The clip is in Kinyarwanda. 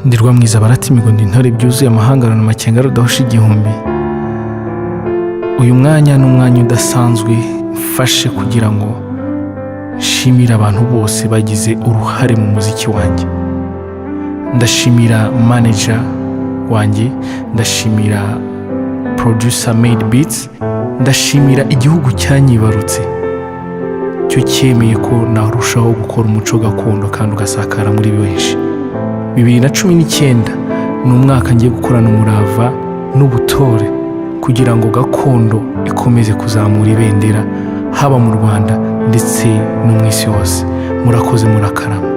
Ndi Rwamwiza barata imigondo, intore byuzuye amahangarano, amakenga rudahusha igihumbi. Uyu mwanya ni umwanya udasanzwe mfashe kugira ngo nshimire abantu bose bagize uruhare mu muziki wanjye. Ndashimira manager wanjye, ndashimira producer Made Beats, ndashimira igihugu cyanyibarutse cyo cyemeye ko narushaho gukora umuco gakondo kandi ugasakara muri benshi. 2019 ni umwaka ngiye gukorana umurava n'ubutore kugira ngo gakondo ikomeze kuzamura ibendera, haba mu Rwanda ndetse no mu isi hose. Murakoze, murakarama.